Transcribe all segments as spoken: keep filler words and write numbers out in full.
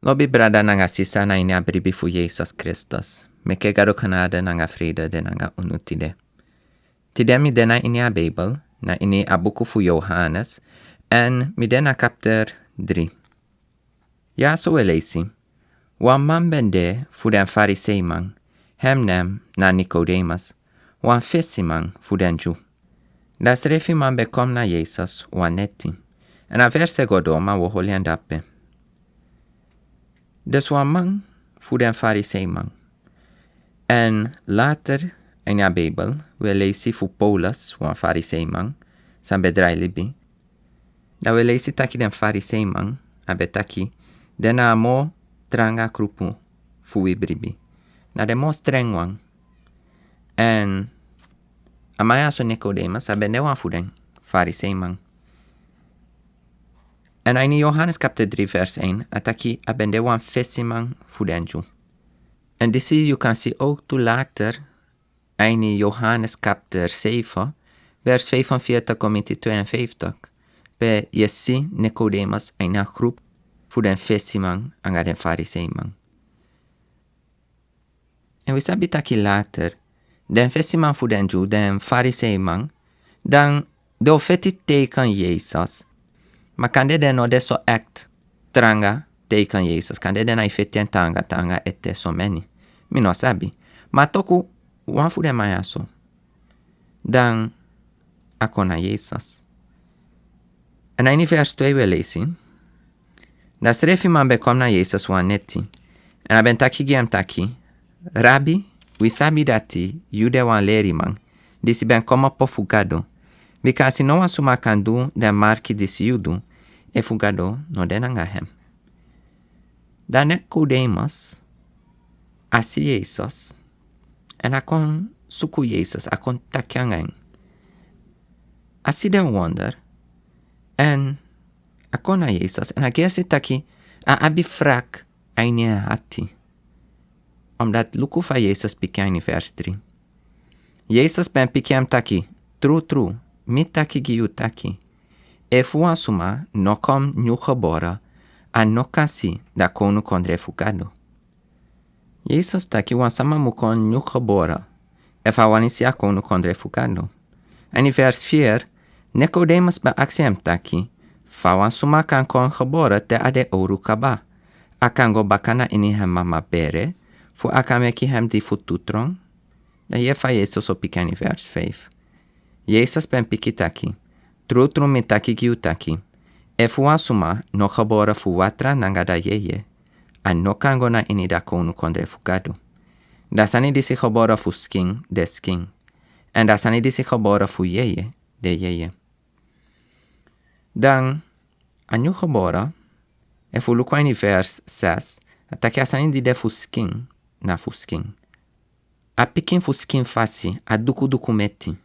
Lobi brada nanga sisa na ini a bribi fu Yesus Kristus. Meki Gado genade nanga vrede de nanga unu tide. Tide mi de na ini a Bijbel, na ini a buku fu Johannes, en mi de na kapter dri. Ya so we leisi. Wan man ben de fu den Fariseiman, hem nen na Nikodemus, wan fesiman fu den Dyu. Da srefi man ben kon na Yesus wan neti. En a vers e go doro, ma wo hori en drape. Dus wan man fu den Fariseiman. En later ini a Bijbel, we leisi fu Paulus, wan Fariseiman, san ben drai libi. Da we leisi taki den Fariseiman, a ben taki, den na a moro tranga grupu fu wi bribi. Na den moro strengi wan. En a man ya so Nikodemus, a ben de wan fu den Fariseiman. En ini Johannes kapter dri vers een, a taki a ben de wan fesiman fu den Dyu. En disi yu kan si ook tu later, ini Johannes kapter zeven, vers vijfenveertig komiti tweeënvijftig, pe ye si Nikodemus ini a grupu fu den fesiman anga den Fariseiman. En wi sabi taki later, den fesiman fu den Dyu, den Fariseiman, dan den o feti teiken Yesus. Ma kande den no de so echt tranga teiken Yesus. Kande den na e feti en tranga tranga ete someni. Mi no sabi. Ma toku wan fu den man ya so. Dan a kon na Yesus. En ini vers twee we leisi. Da srefi man ben kon na Yesus wan neti. En a ben taki gi hem taki, Rabi, wi sabi dati yu de wan leriman, disi ben komopo fu Gado. Bikasi no wan suma kan du den merki disi yu du, efu Gado no de nanga hem. Da Nikodemus, a si Yesus, en a kon suku Yesus, a kon taki anga en. A si den wonder, en a kon na Yesus, en a gersi taki a abi wrok ini en hati. Omdat luku fa Yesus piki en ini vers dri. Yesus ben piki hem taki, Trutru, mi taki gi yu taki, efu wan suma no kon nyun gebore, a no kan si a kownukondre fu Gado. Yesus taki wan sama mu kon nyun gebore, efu a wani si a kownukondre fu Gado. Ini vers vier, Nikodemus ben aksi hem taki, fa wan suma kan kon gebore te a de owru kaba? A kan go baka na ini hem mama bere, fu a kan meki hem di fu tu tron? Da yere fa Yesus o piki en ini vers vijf. Yesus ben piki taki, Trutru mi taki gi yu taki, efu wan suma no gebore fu watra nanga da yeye, a no kan go na ini da kownukondre fu Gado. Da sani disi gebore fu skin, de skin. En da sani disi gebore fu yeye, de yeye. Dan, a nyun gebore, efu luku ini vers zes, a taki a sani di de fu skin, na fu skin. A pikin fu skin fasi, a dukuduku meti.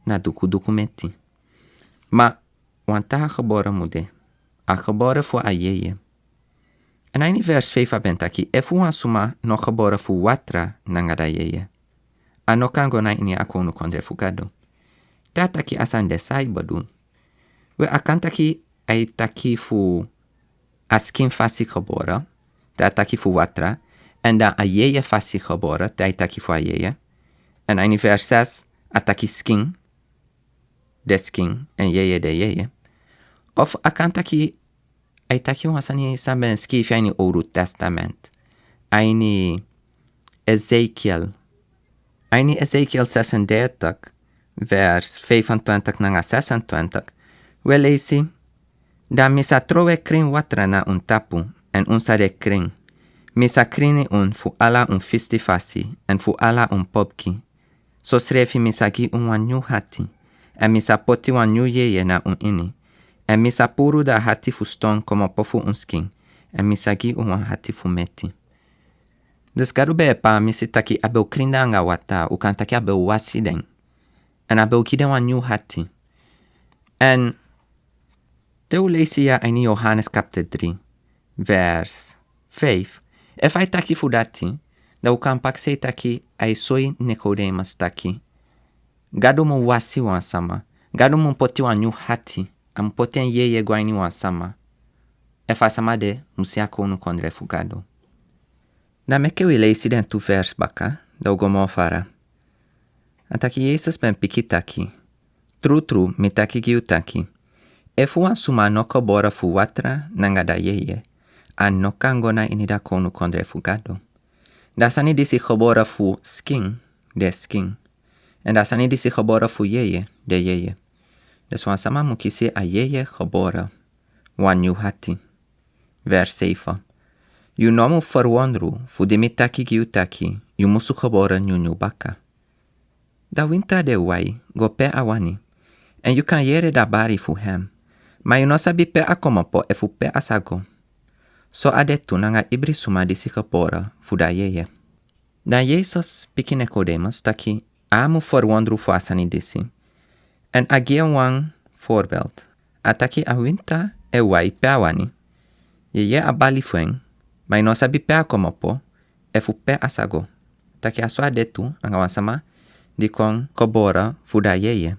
Na dukuduku meti. Ma wan tra gebore mu de. A gebore fu a yeye. En ini vers vijf a ben taki, efu wan suma no gebore fu watra nanga da yeye, a no kan go na ini a kownukondre fu Gado. Te a taki a sani de, san a e bedoel. We a kan taki a e taki fu a skin fasi gebore, te a taki fu watra, en dan a yeye fasi gebore, te a e taki fu a yeye. En ini vers zes, a taki skin, de skin, en yeye de yeye. Of a kan taki, a e taki wan sani san ben skrifi ini Owru Testament. Ini Ezekiel. Ini Ezekiel zesendertig, vers vijfentwintig nanga zesentwintig. We leisi, dan mi sa trowe krin watra na un tapu, en un sa de krin. Mi sa krini un fu ala un fisti fasi, en fu ala un popki. Sosrefi mi sa gi un wan nyun hati, en mi sa poti wan nyun yeye na un ini, en mi sa puru da hati fu ston komopo fu un skin, en mi sa gi un wan hati fu meti. Dus Gado ben e pamisi taki a ben o krin den anga watra, un kan taki a ben o wasi den. En a ben o gi den wan nyun hati. En te un leisi ya ini Yohanes kapter dri, vers vijf. Efu a e taki fu dati, dan un kan prakseri taki a e sori Nikodemus taki Gado mu wasi wan sama. Gado mu poti wan nyun hati. A mu poti en yeye go ini wan sama. efu a sama de musu si a kownukondre fu Gado. Dan meke wi leisi den tu vers baka, dan wi go moro fara. A taki, Yesus ben piki taki: Trutru, mi taki gi yu taki, efu wan suma no gebore fu watra nanga da yeye, a no kan go na ini da kownukondre fu Gado. Da sani disi gebore fu skin, de skin. Èn da sani disi gebore fu yeye, de yeye. Dus wan sama mu kisi a yeye gebore, wan nyun ati. Vers zeven. Yu no mu ferwondru fu di mi taki gi yu taki yu musu gebore nyunyun baka. Da winta de wai go pe a wani, èn yu kan yere da bari fu hem, ma yu no sabi pe a komopo efu pe a sa go. So a de tu nanga ibri suma disi gebore fu da yeye. Dan Yesus piki Nikodemus taki a mu ferwondru fu a sani disi, èn a gi en wan voorbeeld. A taki a winta e wai pe a wani, yeye a bali fu en, ma yu no sabi pe a komopo efu pe a sa go. Taki a so a de tu anga wan sama di kon gebore fu da yeye.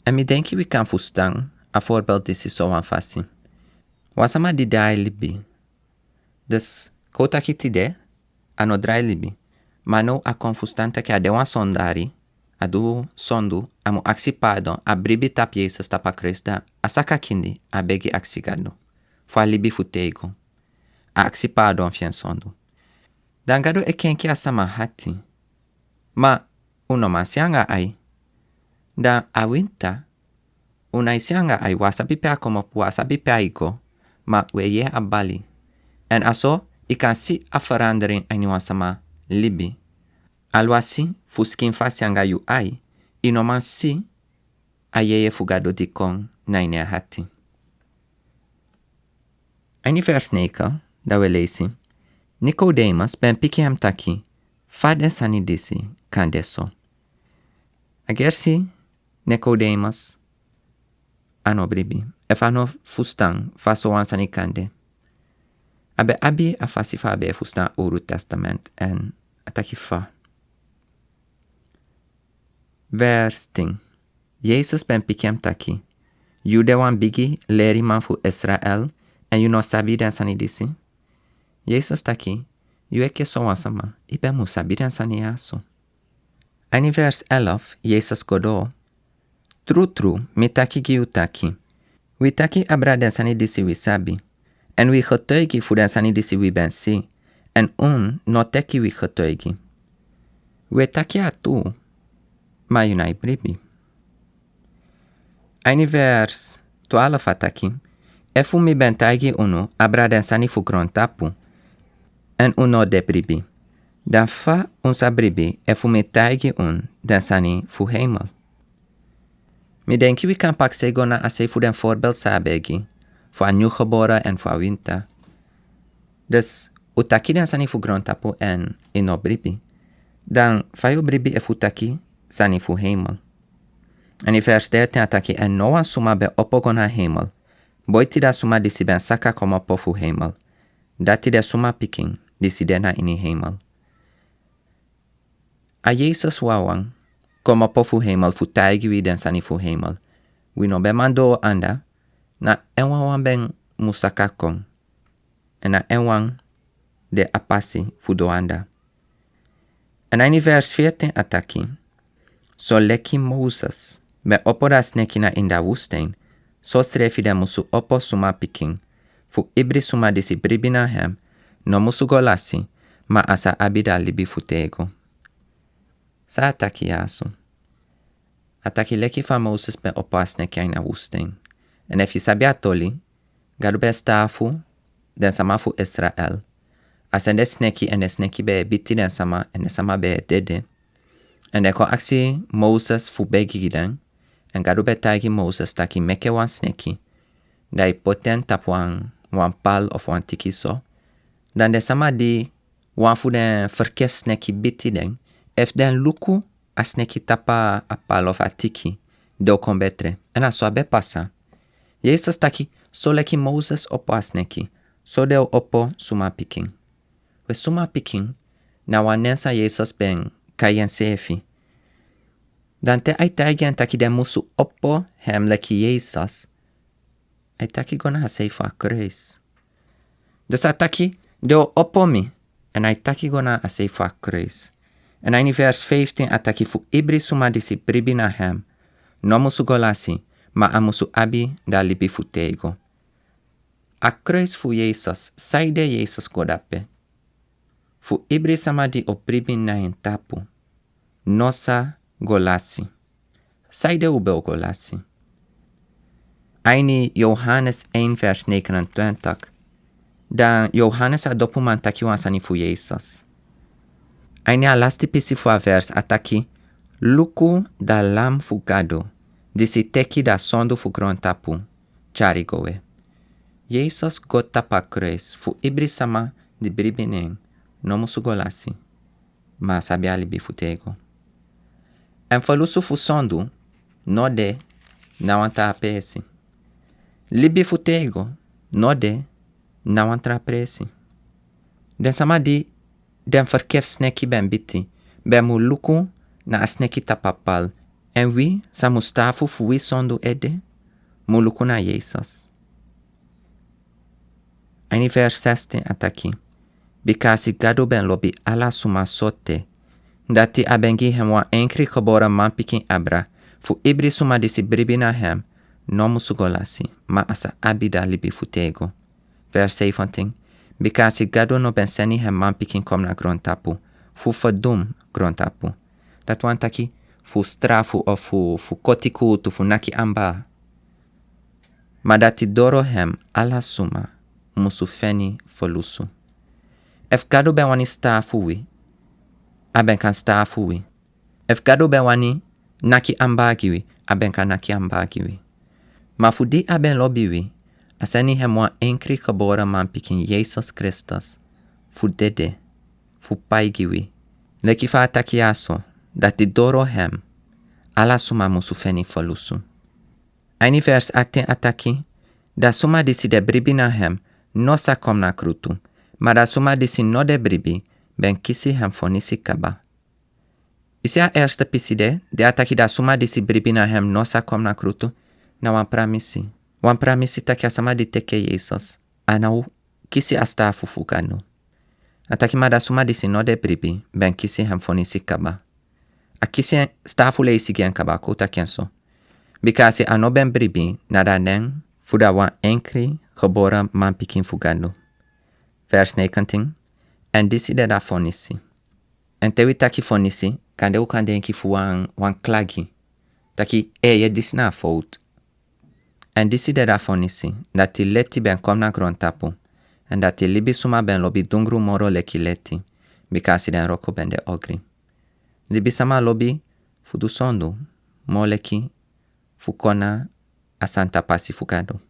Èn mi denki wi kan fustan a voorbeeld disi so wan fasi. Wan sama di drai libi. Dus kon taki tide a no drai libi. Ma now a kon fustan taki a de wan sondari, a du sondu, a mu aksi pardon, a bribi tapu Yesus, tapu a Kristus, a saka kindi, a begi aksi Gado fu a libi fu têgo. A aksi pardon fi en sondu. Dan Gado e kenki a sama ati. Ma un no man si anga ai. Dan a winta, un nai si anga ai, wi á sabi pe a komopo, wi á sabi pe ai go, ma wi e yere a bali. Èn a so yu kan si a verandering a ini wan sama libi. Awansi fu skin fasi anga yu ai, yu no man si a yeye fu Gado di kon na ini en ati. A ini vers negen, dan wi e leisi: Nikodemus ben piki hem taki: Fa den sani disi kan de so? A gersi Nikodemus a no bribi, efu a no fustan fa so wan sani kan de. A ben abi a fasi fa a ben e fustan Owru Testament, èn a taki fa. Vers tin. Yesus ben piki hem taki: Yu de wan bigi leriman fu Israel, èn yu no sabi den sani disi? Yesus taki: Yu enke so wan sama, yu ben mu sabi den sani ya so. A ini vers elf, Yesus go doro: Trutru, mi taki gi yu taki, wi taki abra den sani disi wi sabi, èn wi getuigi fu den sani disi wi ben si, èn un no teki wi getuigi. Wi e taki a tru, ma yu nai bribi. A ini vers twaalf a taki: Efu mi ben taigi unu abra den sani fu grontapu, èn un no de bribi, dan fa un sa bribi efu mi taigi un den sani fu heimel? Mi denki wi kan prakseri go na a sei fu den voorbeeld san a ben gi, fu a nyun gebore èn fu a winta. Dus un taki den sani fu grontapu èn yu no bribi, dan fa yu o bribi efu un taki sani fu heimel? A ini vers dertien a taki: Èn no wan suma ben opo go na heimel, boiti da suma disi ben saka komopo fu heimel, dati de Suma Pikin disi de na ini heimel. A Yesus wawan komopo fu heimel fu taigi wi den sani fu heimel. Wi no ben man doro anda, na en wawan ben mu saka kon. Èn na en wan de a pasi fu doro anda. Èn a ini vers veertien a taki: Soleki Moses ben opo da sneki na ini da woestijn, sosrefi den musu opo Suma Pikin, fu ibri suma disi bribi na hem no musu go lasi, ma a sa abi da libi fu têgo. San a taki ya so? A taki leki fa Moses ben opo a sneki a ini a woestijn. Èn efu yu sabi a toli, Gado ben e strafu den sama fu Israel. A sende sneki èn den sneki ben e biti den sama èn den sama ben e dede. Èn den kon aksi Moses fu begi gi den. Èn Gado ben taigi Moses taki meke wan sneki, dan yu poti en tapu wan, wan pal of wan tiki so. Dan den sama di wan fu den ferkeerde sneki biti den, efu den luku a sneki tapu a pal of a tiki, den o kon betre. Èn na so a ben pasa. Yesus taki: Soleki Moses opo a sneki, so den o opo Suma Pikin. We, Suma Pikin na wan nen san Yesus ben kai enseefi. Dan te a e taigi en taki den musu opo hem leki Yesus, a e taki go na a sei fu a kruis. Dus a taki, den o opo mi, èn a e taki go na a sei fu a kruis. Èn a ini vers fiftin a taki fu ibri suma disi bribi na hem, no musu go lasi, ma a musu abi da libi fu tego. A kruis fu Yesus, saide Yesus go dape? Fu ibri sama di o bribi na en tapu, no sa go lasi. Saide un ben o go lasi? A ini Johannes één vers negenentwintig, dan Johannes a dopuman taki wan sani fu Yesus. A ini a lasti pisi fu a vers a taki, luku da lam fu Gado, disi teki da sondu fu grontapu, tyari go we. Yesus go tapu a kruis fu ibri sama di bribi na en, no musu go lasi, ma a sa abi a libi fu tego. Èn ferlusu fu sondu no de na wan tra presi. Libi fu tego no de na wan tra presi. Den sama di den ferkefu sneki ben biti, ben mu luku na a sneki tapu a pal, èn wi sa mu strafu fu wi sondu ede, mu luku na Yesus. A ini vers zestien a taki, bikasi Gado ben lobi ala suma sote, dati a ben gi hem wan enkri gebore manpikin abra, fu ibri suma disi bribi na hem no musu go lasi, ma a sa abi da libi fu tego. Vers zeventien, bikasi Gado no ben seni hem manpikin kon na grontapu fu ferdum grontapu. Dati wani taki fu strafu of fu, fu koti kuutu, fu naki anba. Ma dati doro hem ala suma musu feni ferlusu. Efu Gado ben wani strafu wi, a ben kan strafu wi. Efu Gado ben wani naki anba gi wi, a ben kan naki anba gi wi. Ma fu di a ben lobi wi, a seni hem wan enkri gebore manpikin Yesus Kristus fu dede, fu pai gi wi. Leki fa a taki ya so, dati doro hem ala suma musu feni ferlusu. A ini vers achttien a taki, da suma disi de bribi na hem no sa kon na krutu, ma da suma disi no de bribi ben kisi hem fonisi kaba. I si a eerste pisi de, di a taki da suma disi bribi na hem no sa kon na krutu, na wan pramisi. Wan pramisi taki a sama di teki Yesus, a no o kisi a strafu fu Gado. A taki ma da suma disi no de bribi ben kisi hem fonisi kaba. A kisi en strafu leisi gi en kaba, kon taki en so. Bikasi a no ben bribi na da nen fu da wan enkri gebore manpikin fu Gado. Vers negentien, èn disi de da fonisi. Èn te wi taki fonisi, kande un kan denki fu wan, wan klagi. Taki, eeye, disi na a fowtu. Èn disi de da fonisi, dati leti ben kon na grontapu, èn dati libisuma ben lobi dungru moro leki leti, bikasi den wroko ben de ogri. Libisama lobi fu du sondu moro leki fu kon na a santa pasi fu Gado.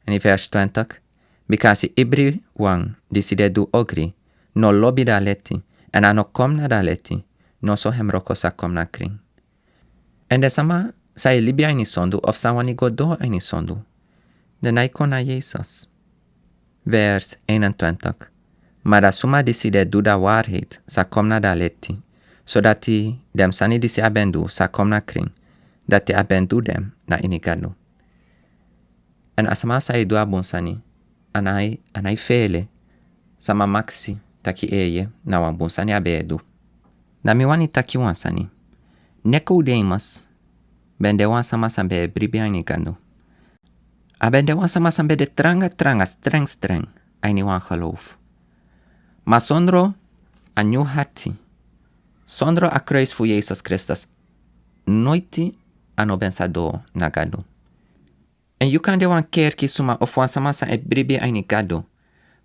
Ini vers twintig, bikasi ibriwan disi de du ogri no lobi da leti, èn a no kon na da leti, noso hem wroko sa kon na krin. Èn den sama san e libi a ini sondu, of san wani go doro a ini sondu, den no e kon na Yesus. Vers eenentwintig, ma da suma disi de du da waarheid sa kon na da leti, sodati den sani disi a ben du sa kon na krin, dati a ben du den na ini Gado. Èn a sama san e du a bun sani, a no e, a no e fele sama makisi taki eeye, na wan bun sani a ben e du. Na mi wani taki wan sani. Nikodemus ben de wan sama san ben e bribi a ini Gado. A ben de wan sama san ben de tranga tranga, strengi strengi a ini wan geloof. Ma sondro a nyun ati, sondro a kruis fu Yesus Kristus, noiti a no ben sa doro na Gado. Èn yu kan de wan kerki suma of wan sama san e bribi a ini Gado,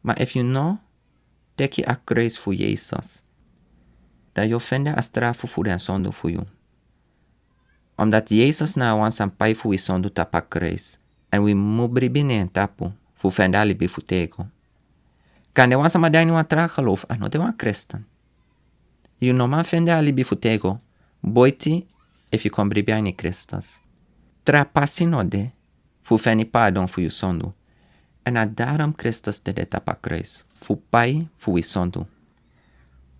ma efu yu no teki a kruis fu Yesus, dan yu o fende a strafu fu den sondu fu yu. Omdat Yesus na a wan san pai fu wi sondu tapu a kruis, èn wi mu bribi na en tapu fu fende a libi fu tego. Kande wan sama de a ini wan tra geloof, a no de wan kresten. Yu no man fende a libi fu tego, boiti efu yu kon bribi a ini Kristus. Tra pasi no de fu feni pardon fu yu sondu. Èn na daarom Kristus dede tapu a kruis, fu pai fu wi sondu.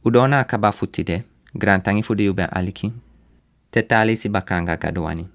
Un doro na a kaba fu tide, grantangi fu di yu ben aliki. Te taa leisi baka anga Gado wani.